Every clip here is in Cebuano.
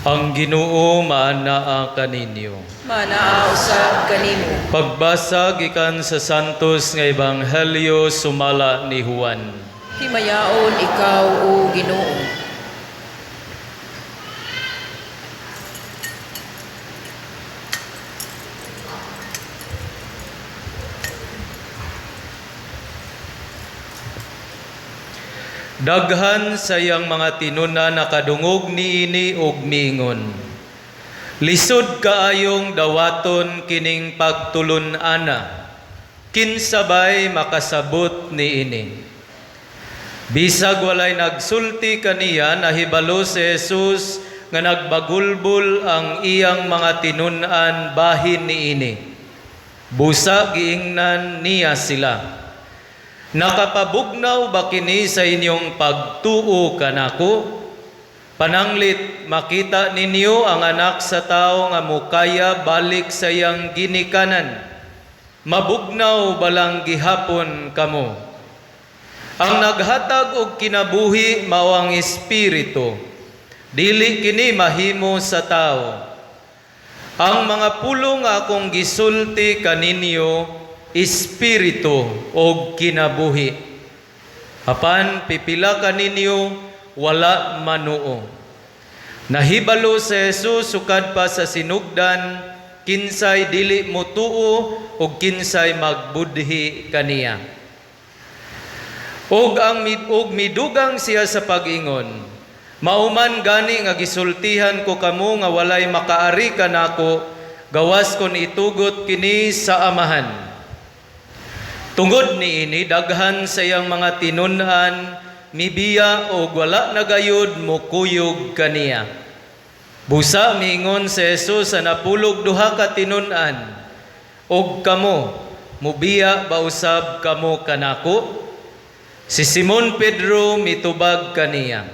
Ang Ginoo maanaa kaninyo. Manaa usab kanimo. Pagbasa gikan sa Santos nga Ebanghelyo sumala ni Juan. Himayaon ikaw, o Ginoo. Daghan sa iyang mga tinun-an nakadungog niini og miingon: "Lisod kaayong dawaton kining pagtulun-ana. Kinsa bay makasabot niini?" Bisag walay nagsulti kaniya, nahibalo si Jesus nga nagbagulbol ang iyang mga tinun-an bahin niini. Busa giingnan niya sila, "Nakapabugnaw ba kini sa inyong pagtuo kanako? Pananglit makita ninyo ang Anak sa Tao nga mukaya balik sa iyang ginikanan. Mabugnaw balang gihapon kamo? Ang naghatag og kinabuhi mao ang Espiritu. Dili kini mahimo sa tao. Ang mga pulong nga akong gisulti kaninyo, espiritu og kinabuhi. Apan pipila kaninyo wala manuo." Nahibalo si Jesus sukad pa sa sinugdan kinsay dili motuo ug kinsay magbudhi kaniya. Ug midugang siya sa pag-ingon, "Mao man gani nga gisultihan ko kamo nga walay makaari kanako gawas kon itugot kini sa Amahan." Tungod niini, daghan sa iyang mga tinun-an mibiya og wala na gayud mokuyog kaniya. Busa miingon si Jesus sa 12 ka tinun-an, "Og kamo, mubiya ba usab kamo kanako?" Si Simon Pedro mitubag kaniya,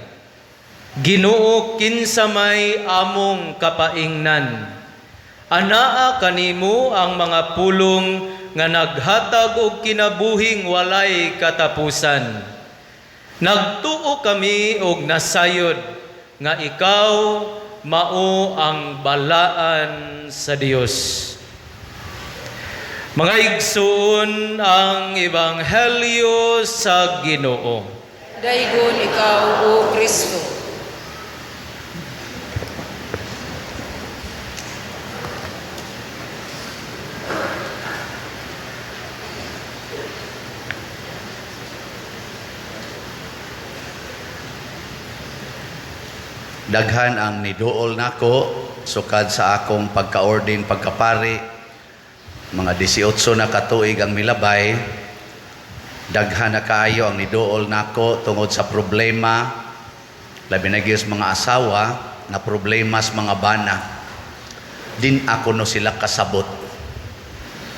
"Ginoo, kinsa may among kapaingnan? Anaa kanimo ang mga pulong nga naghatag og kinabuhing walay katapusan. Nagtuo kami og nasayod nga ikaw mao ang Balaan sa Dios." Mga igsoon, ang Ebanghelyo sa Ginoo. Daygon ikaw, O Kristo. Daghan ang niduol nako sukad sa akong pagka-ordain, pagkapari, mga 18 na katuig ang milabay. Daghan na kaayo ang niduol nako tungod sa problema, labi na gyud sa mga asawa na problema sa mga bana. Din ako no sila kasabot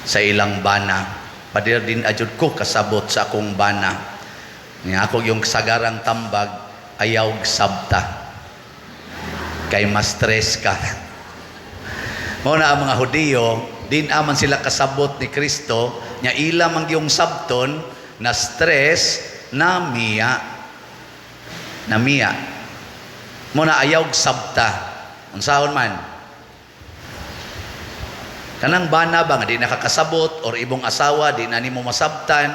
sa ilang bana. Pader din ajud ko kasabot sa akong bana. Nga ako yung sagarang tambag, ayaw sabta. Kay ma-stress ka. Mao na ang mga Hudiyo, din aman sila kasabot ni Kristo, nya ila man gyung sabton na stress na miya. Na miya. Mao na ayaw sabta. Unsaon man? Kanang bana ba nga di nakakasabot or ibong asawa di na nimo masabtan,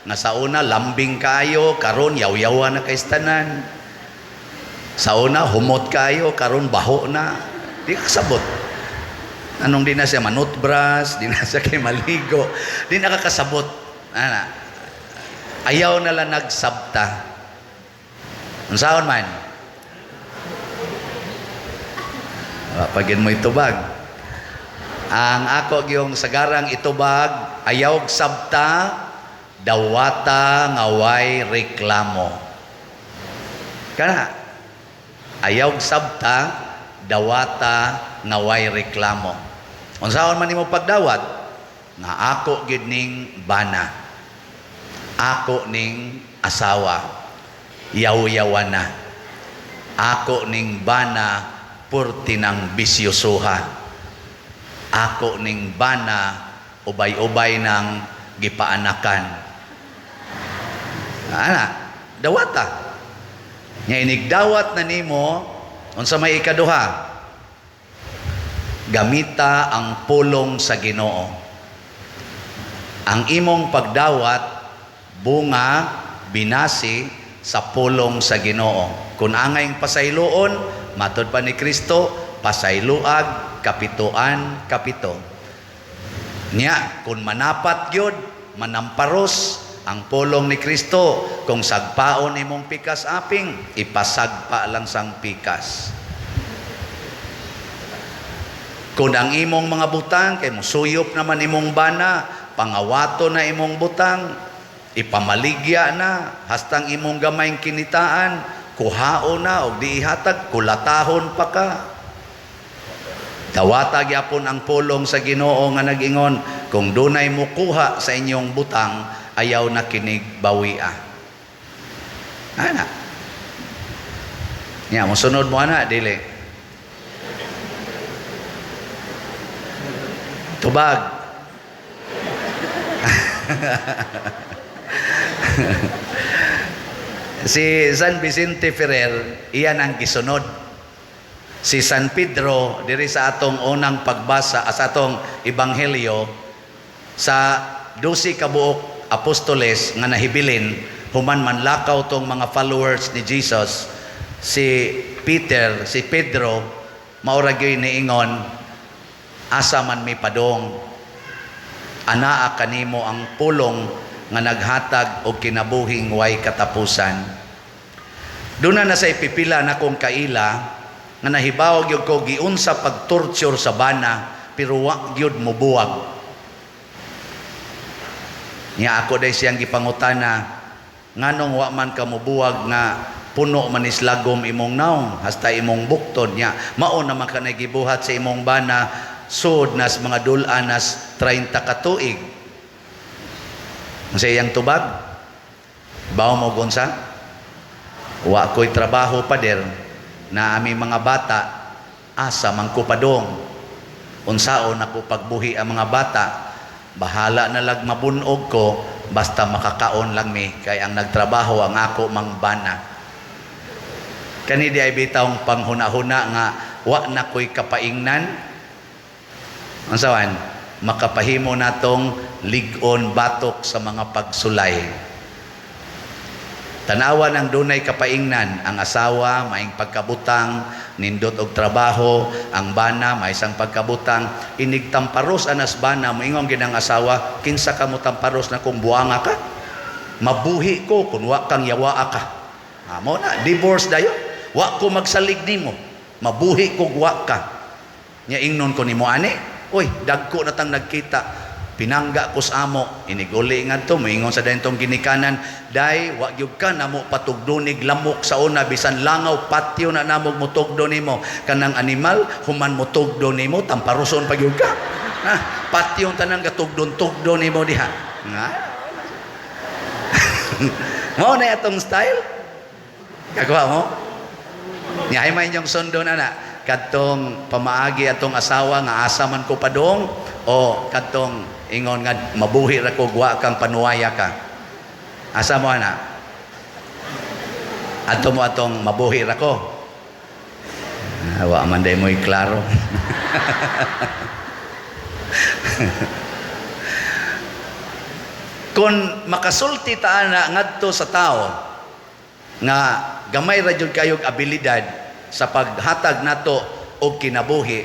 nga sa una lambing kayo, karon yaw-yawa na kay tanan. Sa una humot kayo, karon baho na. Di ka kasabot. Anong di na siya manutbras, di na siya kay maligo, di na kakasabot. Ana. Ayaw na lang nagsabta. Unsaon man? Pagin mo itubag. Ang ako gyung sagarang itubag, ayaw sabta, dawata nga way reklamo. Kana ayaw sabta, dawata nga way reklamo. Unsaon man nimo pagdawat? Nga ako gyud ning bana. Ako ning asawa. Yaw-yawan na. Ako ning bana purti ng bisyosuha. Ako ning bana ubay-ubay ng gipaanakan. Ana, dawata. Nya inigdawat na nimo unsa may ikaduha? Gamita ang pulong sa Ginoo. Ang imong pagdawat bunga binasi sa pulong sa Ginoo. Kung angayng pasayloon, matod pa ni Kristo, pasayloag kapitoan kapito. Nya, kung manapat gyud, manamparos ang pulong ni Kristo, kung sagpaon imong pikas aping, ipasagpa lang sang pikas. Kung ang imong mga butang, kay musuyop naman imong bana, pangawato na imong butang, ipamaligya na, hastang imong gamayng kinitaan, kuhao na, og di ihatag, kulatahon pa ka. Dawata gyapon ang pulong sa Ginoo nga nag-ingon, kung dunay mukuha sa inyong butang, ayaw na kinig bawia. Ana. Nya, mosunod mo ana, dili. Tubag. Si San Vicente Ferrer, iyan ang gisunod. Si San Pedro, diri sa atong unang pagbasa, sa atong ebanghelyo, sa 12 ka buok apostoles nga nahibilin, human manlakaw tong mga followers ni Jesus, si Peter, si Pedro, maura gyud niingon, asa man mi padong, anaa kanimo ang pulong nga naghatag og kinabuhing way katapusan. Doon na sa ipipila na kong kaila nga nahibaw gyud ko giunsa pag-torture sa bana pero wa gyud mobuwag. Nya ako day siyang gipangutana, nganong wa man ka mobuwag nga puno man islagom imong naong hasta imong bukton. Nya mao naman ka nagibuhat sa imong bana sud nas mga dul-an nas 30 ka tuig. Sa iyang tubag, bawo mo gunsa? Wa ko'y trabaho, pader, na ami mga bata, asa man ko padong. Unsaon ako pagbuhi ang mga bata, bahala na lag mabunog ko, basta makakaon lang mi, kay ang nagtrabaho ang ako mang bana. Kani di ay bitawng panghuna-huna nga wa na ko'y kapaingnan. Unsawan? Makapahimo natong lig-on batok sa mga pagsulay. Tanawa ng dunay kapaingnan, ang asawa maing pagkabutang, nindot og trabaho, ang bana may isang pagkabutang, inig tamparos anas bana, moingon gid ang asawa, kinsa ka mo tamparos na kung buanga ka? Mabuhi ko kun wa kang yawaa ka. Amo na, divorce dayon. Wa ko magsalig nimo. Mabuhi ko wa ka. Nya ingnon ko nimo ani, oy, dagko na tang nagkita. Pinangga ko sa amo, iniguli ngadto, moingon sa dayong ginikanan, day wa gyud ka namo patugdonig lamok sa una bisan langaw patyo na namo motugdo nimo kanang animal human motugdo nimo tamparuson pa gyud ka. Ha, patyo tanang gatugdon-tugdo nimo diha. Nga. Mao na atong style. Kakuha mo? Nya ay may inyong sundon ana kadtong pamaagi atong asawa nga asa man ko padong o kadtong ingon nga mabuhi ra ko wa kang panuwaya ka. Asa mo ana? Adto mo atong mabuhi ra ko. Wa man day mo'y klaro. Kung makasulti ta ana ngadto sa tao nga gamay ra jud kayog abilidad sa paghatag nato og kinabuhi,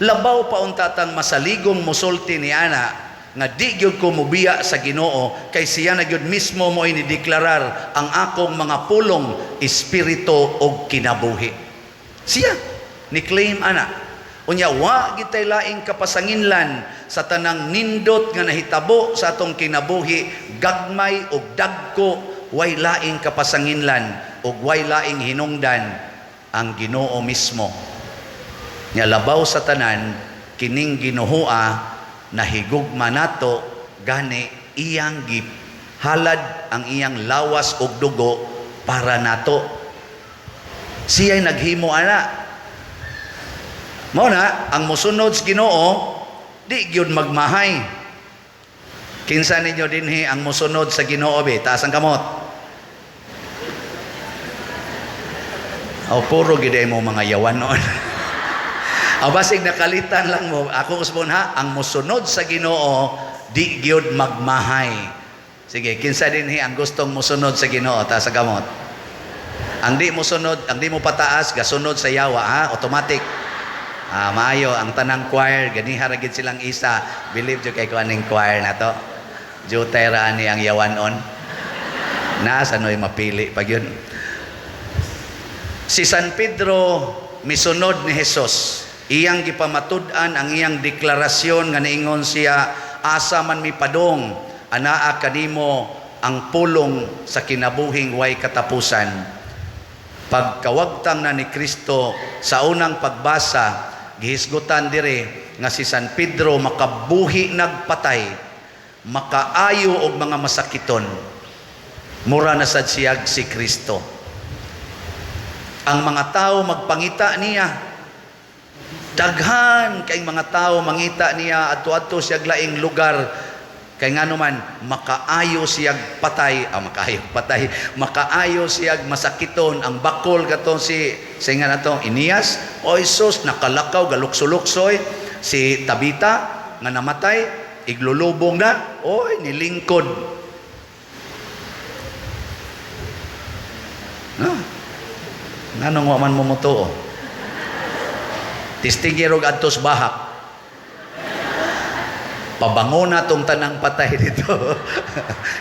labaw pa unta tang masaligong mosulti ni ana nga di gyud ko mobiya sa Ginoo kay siya na gyud mismo mo inideklarar ang akong mga pulong espiritu og kinabuhi. Siya ni claim ana. Unya wa gitay laing kapasanginlan sa tanang nindot nga nahitabo sa atong kinabuhi, gagmay og dagko, way laing kapasanginlan og way laing hinungdan ang Ginoo mismo. Nya labaw sa tanan kining Ginooa nahigugma nato, gani iyang gihalad ang iyang lawas og dugo para nato. Siya'y naghimo ana. Mao na ang mosunod sa Ginoo di gyud magmahay. Kinsa ninyo dinhi ang mosunod sa Ginoo be? Taas ang kamot. O puro gid mo mga yawan noon. Ang basig nakalitan lang mo, ako usbon ha, ang mosunod sa Ginoo di gyud magmahay. Sige, kinsa dinhi ang gustong mosunod sa Ginoo? Taas sa kamot. Ang di mo sunod, ang di mo pataas, gasunod sa yawa ha, automatic. Ah, maayo ang tanang choir, ganiha ra gid silang isa. Believe jud kay ko aning choir na to. Jutay ra ani ang yawanon. Nasa no'y mapili pag yun. Si San Pedro misunod ni Jesus. Iyang gipamatud-an ang iyang deklarasyon nga niingon siya, "Asa man mi padong, anaa kanimo ang pulong sa kinabuhing way katapusan." Pagkawagtang na ni Kristo sa unang pagbasa, gihisgutan dire nga si San Pedro makabuhi nagpatay, makaayo og mga masakiton. Mura na sad siyag si Kristo. Ang mga tao magpangita niya. Daghan kay mga tao mangita niya, adto-adto siya laing lugar kay ngano man makaayo siyag patay, ah, makaayo patay, makaayo siyag masakiton. Ang bakol katong si sa nga nato Eneas, oy sus, nakalakaw, galukso-luksoy. Si Tabita nga namatay, iglulubong na, oy, nilingkod no. Nganong wa man mo motuo? Tistigirog adtos bahak. Pabango na tong tanang patay dito.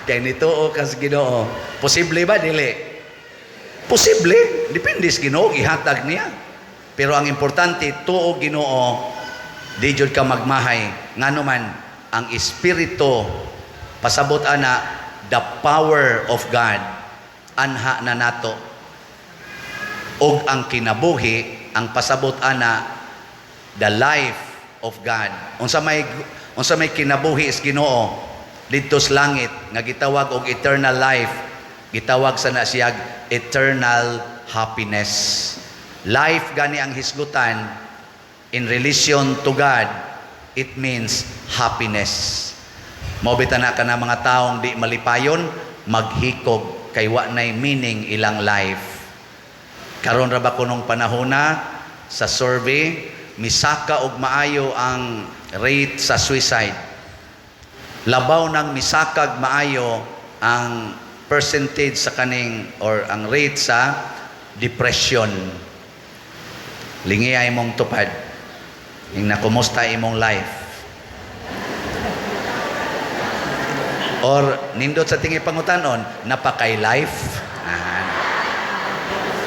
Kay nituo kas Ginoo. Posible ba dili? Posible, depende sa Ginoo gihatag niya. Pero ang importante, tuo Ginoo, di jud ka magmahay. Ngano man ang espiritu, pasabot ana, the power of God anha na nato. Og ang kinabuhi, ang pasabot ana, the life of God. Unsa may kinabuhi is Ginoo didto sa langit nga gitawag og eternal life, gitawag sa na siyag eternal happiness. Life gani ang hisgutan in relation to God, it means happiness. Mao bitaw na kana mga taong di malipayon, maghikog kay wa nay meaning ilang life. Karon ra ba kunong panahona sa survey, misaka og maayo ang rate sa suicide. Labaw nang misakag maayo ang percentage sa kaning or ang rate sa depression. Lingi ay imong tupad. Ing na kumusta imong life. Or nindot sa tingi pangutanon, napakay life. Ah.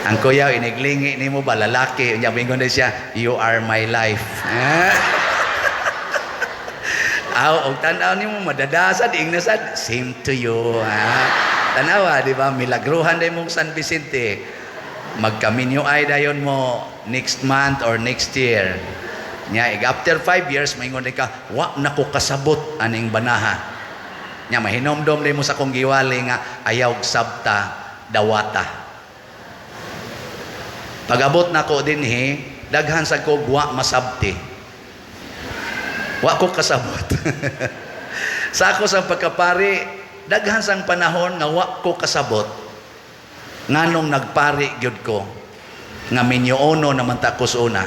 Ang kuya, iniglingi nimo ba lalaki, unya bingon na siya, "You are my life." Ah. Aw, og tan-aw nimo madadasad, ing nasad, "Same to you." Ah. Tanawa, di ba? Milagruhan day mong San Vicente. Magkaminyo ay dayon mo next month or next year. Nya, ig after 5 years, maingon day ka, "Wa na ko kasabot aning banaha." Nya, mahinomdom day mo sa kong giwali nga ayaw sabta dawata. Pag-abot nako dinhi, daghan sa ko wa masabti. Wa ko kasabot. Sa ako sa pagkapari, daghan sang panahon nga wa ko kasabot. Nganong nagpari gyud ko nga minyoono naman ta ko sa una.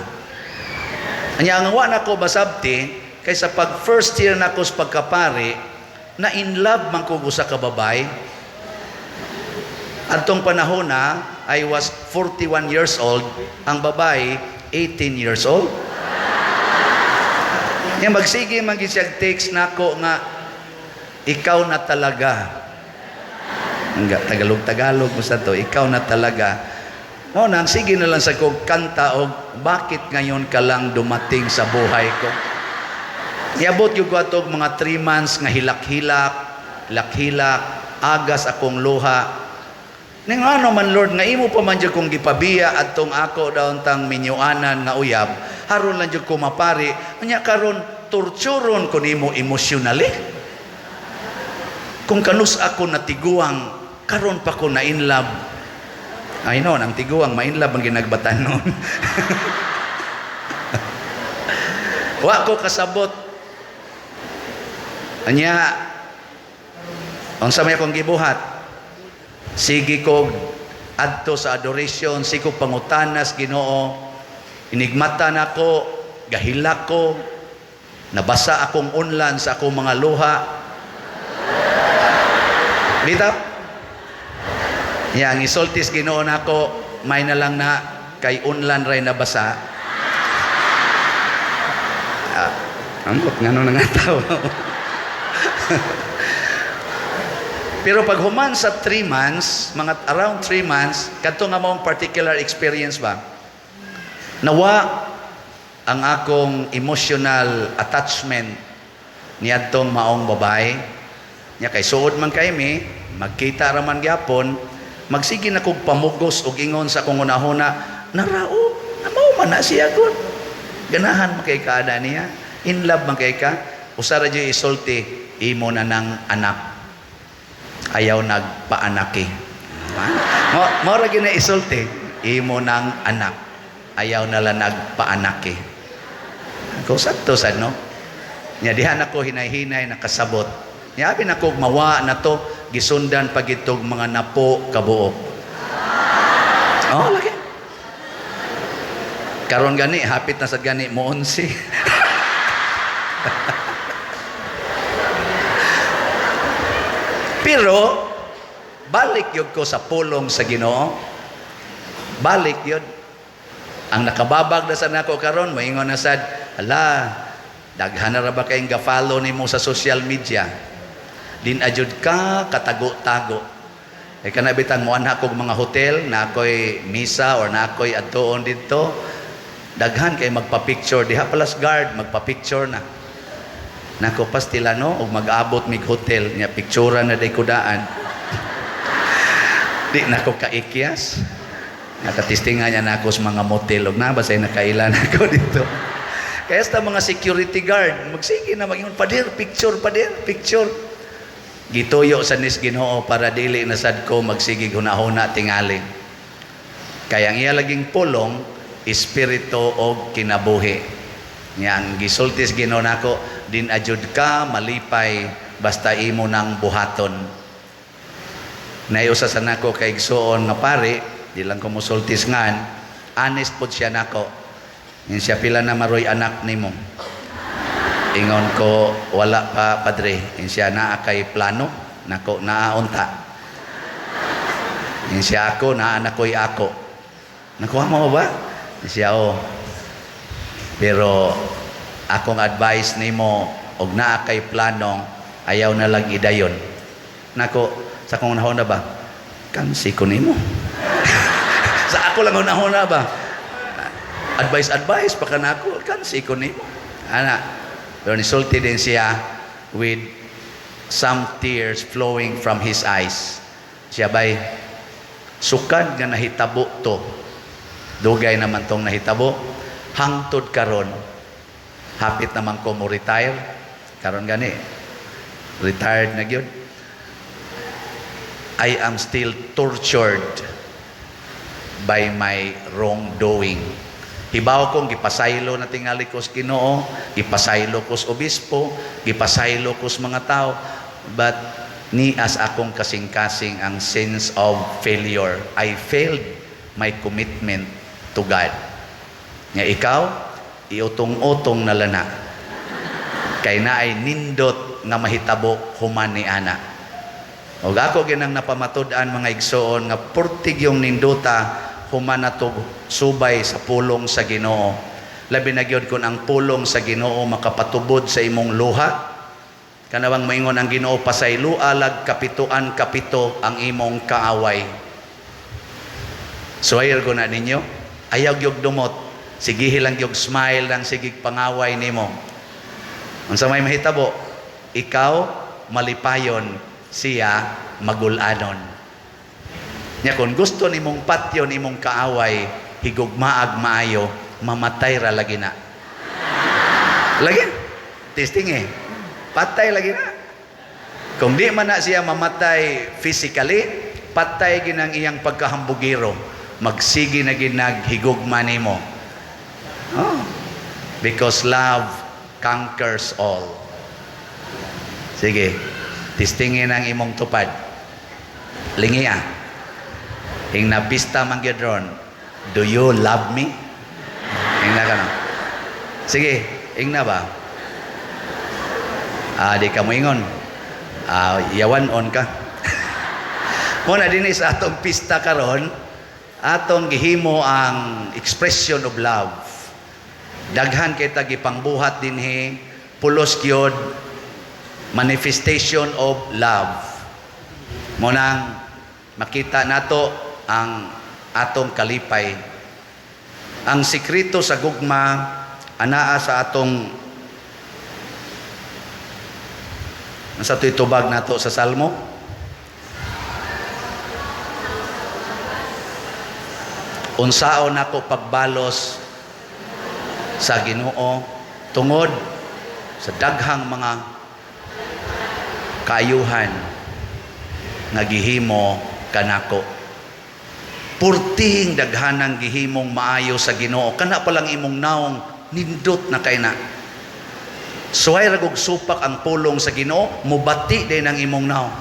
Anya ang wa nako masabti kaysa pag first year nako sa pagkapari, na in love man ko usa ka babae. Adtong panahon na I was 41 years old, ang babae 18 years old. Nya magsige man gid siya text nako nga "Ikaw na talaga." Nga Tagalog Tagalog mo sa to, "Ikaw na talaga." Mao nang sige na lang sa kog kanta og "Bakit ngayon ka lang dumating sa buhay ko." Iabot gyud ko ato og mga 3 months nga hilak-hilak, hilak-hilak, agas akong luha. Ning ano man, Lord, nga imo pa man jud kong gipabiya adtong ako daon tang minyuanan nga uyab, haron lang jud ko mapari, unya karon torturon ko nimo emotionally. Kung kanus ako natiguang, karon pa ko na in love. Ay no, ang tiguang ma-in love ang ginagbatan nun. Wa ko kasabot. Anya, unsa may akong gibuhat? Sige ko adto sa adoration, sige ko pangutanas Ginoo. Inigmata nako Gahilak ko, nabasa akong unlan sa akong mga luha. Dito? Ya, ang isultis Ginoo nako, may na lang na kay unlan ray nabasa. Ah, ambot ngano na nga tao. Pero pag human sa 3 months, mga around 3 months, kadto nga maong particular experience ba? Nawa ang akong emotional attachment niadtong maong babae. Nya kay suod man kay mi, magkita ra man gyapon, magsige na kog pamugos og ingon sa akong hunahuna, narao, mao man na siya gud. Ganahan man kay ka ana niya, in love man kay ka, usa ra jud isulti, imo na nang anak. Ayaw nagpaanaki. Mo mao ra gyud na isulti, imo nang anak. Ayaw na lang nagpaanaki. Ako sakto sad, no? Nya diha nako hinay-hinay nakasabot. Nya abi nako mawa na to, gisundan pagitog mga napo kabuok. Oh, lagi. Karon gani hapit na sad gani mo 11. Pero balik yun ko sa pulong sa Ginoo. Balik yun. Ang nakababag na sa nako karon, moingon na sad, ala, daghan na ra ba kayong ga-follow nimo sa social media? Din ajud ka katago-tago. E kana bitang moanha kog mga hotel na ako'y misa or na ako'y adtuon didto, daghan kay magpa-picture diha pala sa guard, magpa-picture na. Nako pastila no og mag-abot mig hotel nya picture na day kudaan. Di nako kaikyas. Nakatistingan niya nako sa mga motel og na basay nakailan ako dito. Kaya sa mga security guard, magsige na mag-ingon, "Pader, picture, pader, picture." Gituyo sa nis Ginoo para dili na sad ko magsigig hunahuna tingali. Kaya ang iya laging pulong, espiritu og kinabuhi. Nya ang gisultis Ginoo nako, din ajud ka malipay basta imo nang buhaton. Naiusa sa nako kay igsuon nga pare, di lang ko mosultis ngan, honest pod siya nako. Yun siya, "Pila na maroy anak nimo?" Ingon ko, "Wala pa, padre." Yun siya, "Naa kay plano?" Nako, "Naa unta." Yun siya, "Ako, naa na ko'y ako." Nakuha mo ba? Yun siya, "Oh. Pero akong advice nimo, og naa kay plano, ayaw na lang idayon." Nako, sa akong hunahuna ba? Kansi ko nimo. Sa ako lang hunahuna ba? Advice, advice, pa ka na ako, kansi ko nimo. Ana, pero nisulti din siya with some tears flowing from his eyes. Siya bay, "Sukad nga nahitabo to, dugay naman tong nahitabo, hangtod karon, hapit naman ko mo retire, karon gani, retired na gyud, I am still tortured by my wrongdoing. Hibaw kong gipasaylo na tingali ko sa Ginoo, gipasaylo ko sa obispo, gipasaylo ko sa mga tao, but ni as akong kasing-kasing ang sense of failure. I failed my commitment to God. Nga ikaw, iutong-utong na lana. Kay naay nindot nga mahitabo human ni ana." Og ako ginang napamatud-an, mga igsoon, nga purtig yung nindota human natog subay sa pulong sa Ginoo. Labi na gyud kung ang pulong sa Ginoo makapatubod sa imong luha. Kanawang moingon ang Ginoo, "Pasayloa lag kapituan kapito ang imong kaaway." Suwayr ko na ninyo, ayaw gyud dumot. Sige lang gyud smile lang sige pangaway nimo. Unsa may mahitabo? Ikaw malipayon, siya magulanon. Nya kung gusto nimong patyon imong kaaway, higugmaag maayo, mamatay ra lagi na. Lagi? Testing eh. Patay lagi na. Kung di man na siya mamatay physically, patay ginang iyang pagkahambugiro. Magsige na ginag higugma nimo. Oh. Because love conquers all. Sige, testingin ang imong tupad. Lingi ah. Ing napista man gyud ron, "Do you love me?" Ing na ka no. Sige, ingna ba? Ah, di ka moingon. Ah, yawan on ka. Mao na dinhi sa atong pista karon, atong gihimo ang expression of love. Daghan kay ta gipangbuhat dinhi, pulos gyud manifestation of love. Mao nang makita nato ang atong kalipay. Ang sikreto sa gugma anaa sa atong, sa to'y tubag nato sa Salmo. Unsaon nako pagbalos sa Ginoo tungod sa daghang mga kaayuhan nga gihimo kanako. Purtihing daghanang gihimong maayo sa Ginoo, kana pa lang imong naong nindot na kay na. Suway ra gug supak ang pulong sa Ginoo, mubati din ang imong naong.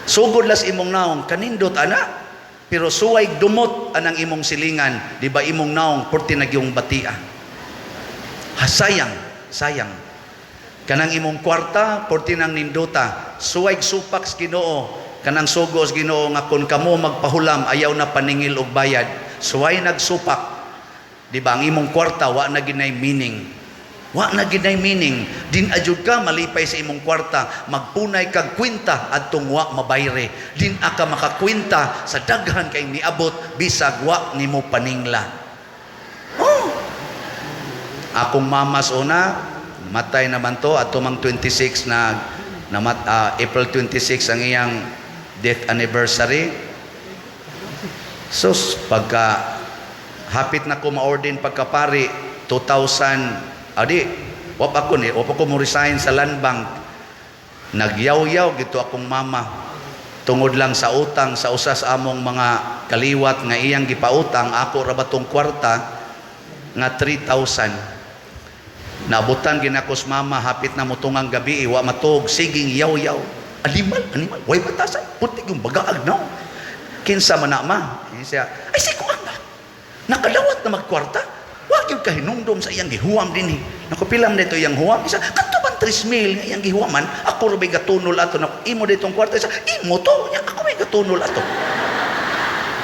Sugod las imong naong kanindot ana, pero suway dumot anang imong silingan, di ba imong naong purti nagyong batia. Ha, sayang, sayang. Kanang imong kwarta purti nang nindota, suway supak sa Ginoo, kanang sugo sa Ginoo nga kun kamo magpahulam ayaw na paningil og bayad, suway nagsupak. Di ba ang imong kwarta wa na ginay meaning. Wa na ginay meaning. Din adyud ka malipay sa imong kwarta, magpunay kag kwenta adtong wa mabayre. Din aka makakwenta sa daghan kay niabot bisag wa nimo paningla. Oh. Akong mamas una matay naman to ato mang 26 na April 26 ang iyang death anniversary. Sus, pagka hapit na ko ma-ordain pagkapari 2000, adi wap ako ni, wap ako mo resign sa land bank. Nagyaw-yaw gito akong mama tungod lang sa utang sa usa sa among mga kaliwat nga iyang gipautang ako ra batong kwarta nga 3,000. Naabutan ginakos mama hapit na motungang gabi, wa matuog, siging yaw-yaw. Animal, animal, way batasan, puti yung bagaag no. Kinsa man na ma? Siya, ay si kuan ba? Nakadawat na magkwarta. Wa gyud kahinumdom sa iyang gihuam dinhi. Naku, pila man dito iyang huam. Isa, kadto man 3,000 nga iyang gihuaman, ako ra bay gatunol ato. Naku, imo ditong kwarta. Isa, imo to. Nya, ako may gatunol ato.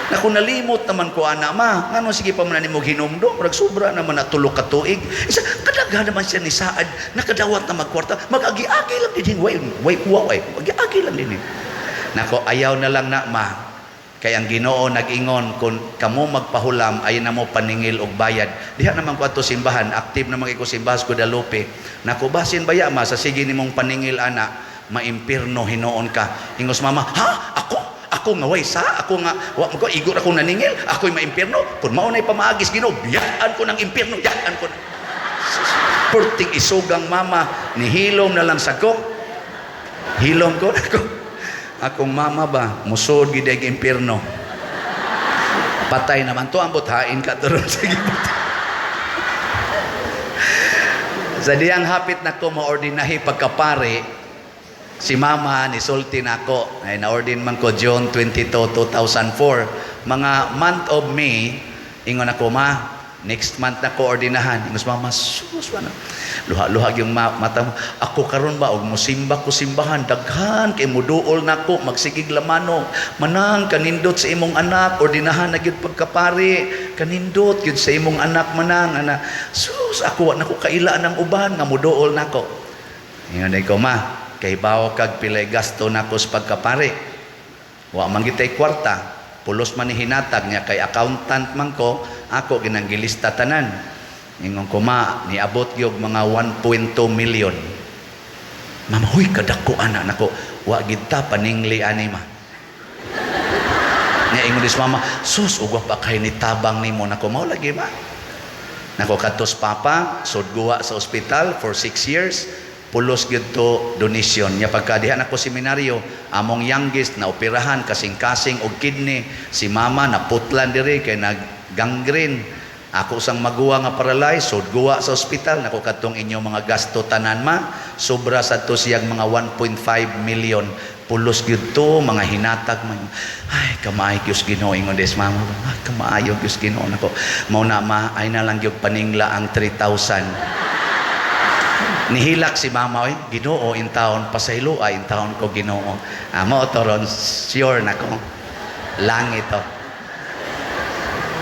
Naku, nalimot naman ko ana ma. Ngano sige pa man nimo hinumdom, murag sobra naman na tulo ka tuig. Isa, kadaghan naman siya ni saad, nakadawat na magkwarta, mag-agi-agi lang dinhi. Way, way, way, agi-agi lang dinhi. Nako, ayaw na lang na ma. Kay ang Ginoo nag-ingon kun kamo magpahulam ay na mo paningil og bayad. Diha naman ko ato simbahan, active naman ko simbahan sa Guadalupe. Nako, basin baya ma sa sige nimong paningil ana, maimpirno hinuon ka. Ingos mama, ha? Ako? Ako nga way sa? Ako nga wa ko igor akong naningil, ako'y maimpirno. Kun mao nay pamaagis Ginoo, biyaan ko ng impirno, biyaan ko. Perting isugang mama, nihilom na lang sa ko. Hilom ko nako. Akong mama ba, musod gid ang impirno. Patay naman to, ambot hain ka turon. Sige. Sa diyang hapit na ko maordinahi pagkapare, si mama ni sulti nako. Ay naordin man ko June 22, 2004. Mga month of May, ingon ako ma, next month na ko ordinahan. Ingos mama, sus wala. Luha-luha yung mata mo. Ako karon ba og musimba ko simbahan, daghan kay muduol nako, magsigig lamano. Manang kanindot sa imong anak, ordinahan na gyud pagkapare. Kanindot gyud sa imong anak manang ana. Sus, ako wa nako kaila ng uban nga muduol nako. Ingon ko ma, kay bawo kag pilay gasto nako sa pagkapare. Wa man gitay kwarta, pulos man ni hinatag niya kay accountant man ko, ako ginanggilista tanan. Ingon ko ma, niabot gyud mga 1.2 million. Mama, huy kadako ana nako, wa gid ta paningli ani ma. Nya ingon dis mama, sus ugwa pa kay ni tabang nimo nako, mao lagi ma. Nako kadtos papa, sudguwa sa ospital for 6 years, pulos gyud to donation. Nya pagka diha nako seminaryo, among youngest na operahan kasing-kasing og kidney, si mama naputlan diri kay nag gangrene. Ako sang maguwa nga paralyzed, sudguwa sa ospital. Nako kadtong inyong mga gasto tanan ma, sobra sa to siyang mga 1.5 million. Pulos gyud to, mga hinatag man. "Ay, kamaayo gyud Ginoo," ingon des mama. "Ay, kamaayo gyud Ginoo nako." Mao na, ma, ay na lang gyud paningla ang 3,000. Nihilak si mama, "Oy, Ginoo in taon, pasayloa in taon ko, Ginoo." Ah, mao to ron, sure nako. Langit to.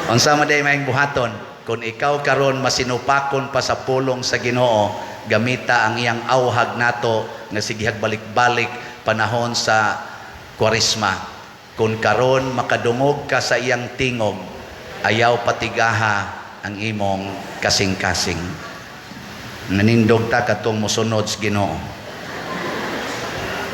Unsa man day maayong buhaton? Kung ikaw karon masinupakon pa sa pulong sa Ginoo, gamita ang iyang awhag nato nga sigihag balik-balik panahon sa Kwaresma. Kung karon makadungog ka sa iyang tingog, ayaw patigaha ang imong kasing-kasing. Nanindog ta katong mosunod sa Ginoo.